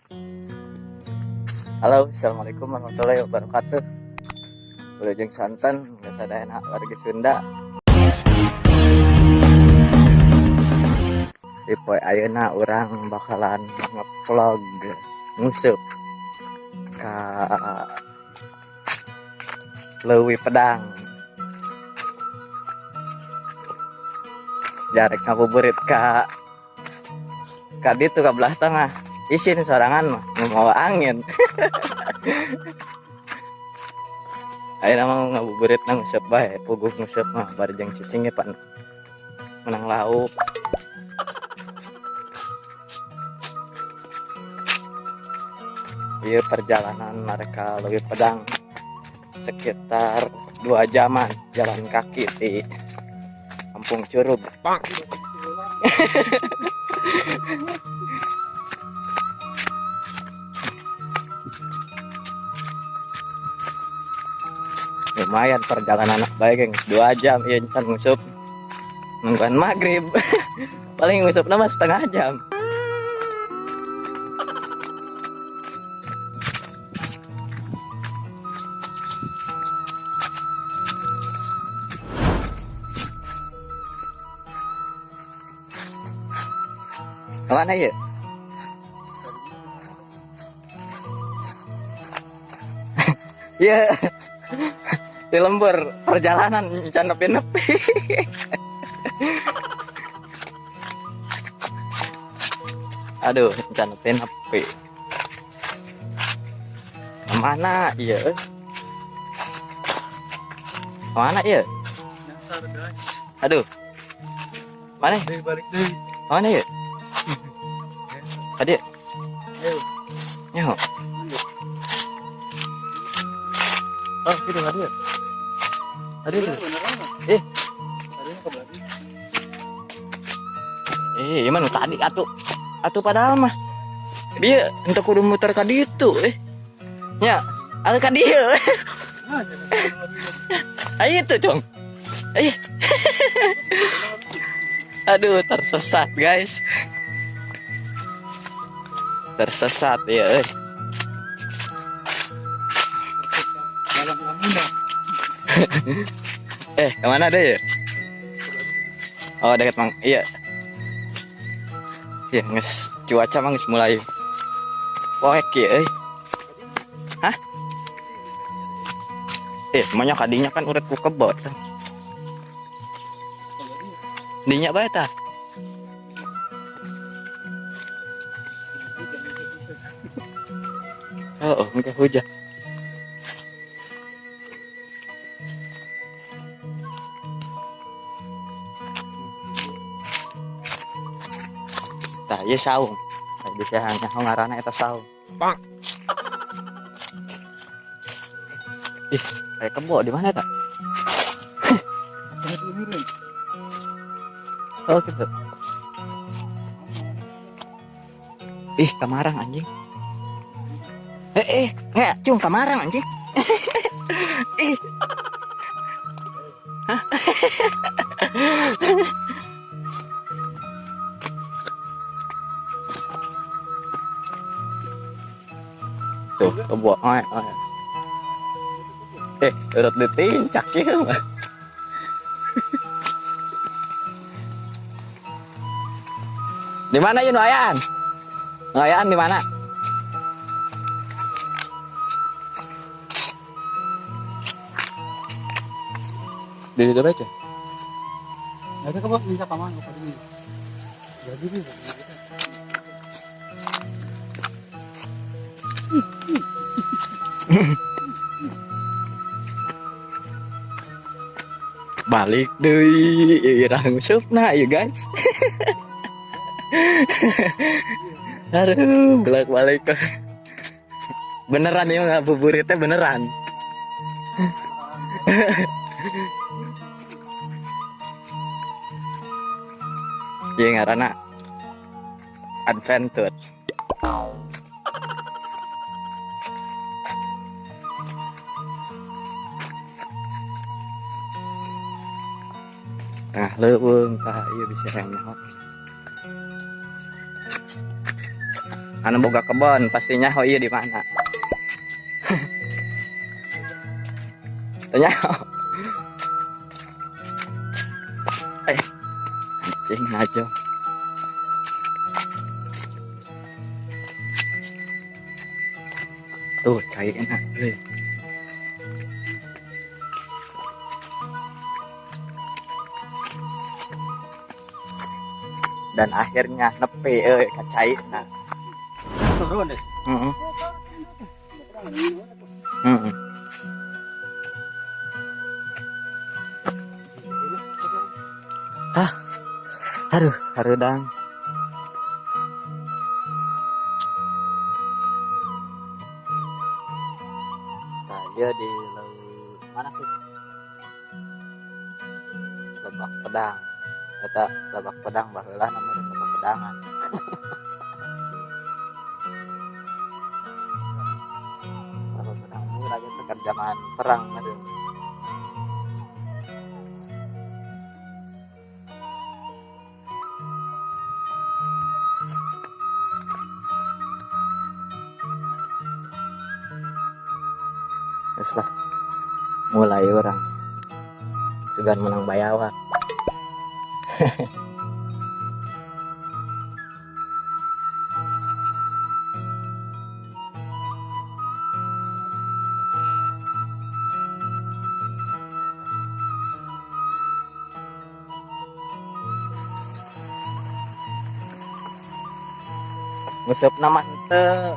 Halo, assalamualaikum warahmatullahi wabarakatuh. Wilujeng santen, sadayana warga Sunda. Di poe ayeuna urang bakalan ngevlog nguseup ka Leuwi Pedang. Jarek ngabuburit ka ditu ka belah tengah. Isin sorangan mah mau angin. Ayeuna mah ngabuburit nang nguseup bae, puguh nguseup mah bari jeung cicing ge pan menang lauk. Ieu perjalanan mereka Leuwi Pedang sekitar 2 jaman jalan kaki di Kampung Curug. Lumayan perjalanan anak baik, geng. 2 jam iya can nguseup nungguan maghrib. Paling nguseup nama setengah jam. Mana ya? Ya, di lembur perjalanan can nepi-nepi. Aduh, can nepi-nepi. Mana iya? Mana iya? Nyasar, guys. Aduh. Mana? Deh, balik deh. Mana ya? Tadi. Ayo. Nyaho. Oh, gitu tadi ya? Tadi itu. Eh. Tadi ke belakang. Gimana tadi atuh? Atuh padahal mah. Dia entah kudu muter ka ditu eh. Nya, atuh ka dieu. Ayo itu, Cong. Ayo. Aduh, tersesat, guys. Tersesat ya, eh. Kemana deh ya? Oh, dekat Mang. Iya. Iya, nges cuaca mah geus mulai poek ya, euy. Hah? Emangnya kadinya kan urat ku kebot. Dinya bae tah. Oh, enggak hujan. Tah, ieu saung. Tah, bisa hanya ngaranna eta saung. Pak. Ih, kayak kebo di mana ta? Oh, gitu. Ih, kamarang anjing. Nggak, cung kamarang anjing. Ih. Hah? Tuh, kebo. Oh, oh. Urut ditincak ya mah. Di mana ya nu ayaan? Nu ayaan di mana? Di situ aja. Ada kebo bisa paman apa ini? Jadi ini. Balik deui irang supna ya guys. Aduh, bolak-balik. Beneran ya ngabuburitnya beneran. Iya ngaranna adventure. Tengah leuweung tah ieu bisa yang nyaho. Anu boga kebon pastinya, oh iya, di mana? Tanya. Eh, anjing aja. Tuh, cai enak. Euy. Dan akhirnya nepi euy ka cai na. Turun deh. Heeh. Heeh. Ah. Aduh, hareudang. Nah, ieu di mana sih? Lebak Pedang. Eta Lebak Pedang baheula namanya Lebak Pedangan. Lebak Pedang murah gitu kan zaman perang, aduh. Geus lah. Mulai urang. Sugan menang bayawak. Nguseup mah henteu.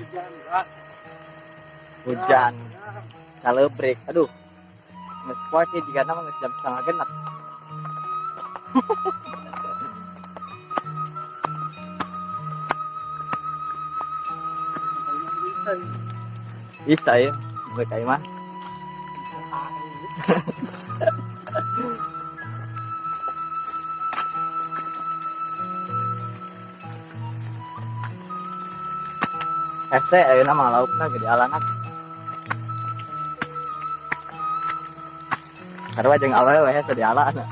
Hujan deras. Hujan. Calebrek. Aduh. Geus poe ieu jigana mah geus jam 5.30. Bisa. Bisa ya. Gue kayak mah. Bisa air. Hese ayeuna mah laukna gede alanak. Karena jeung awewe hese di alana.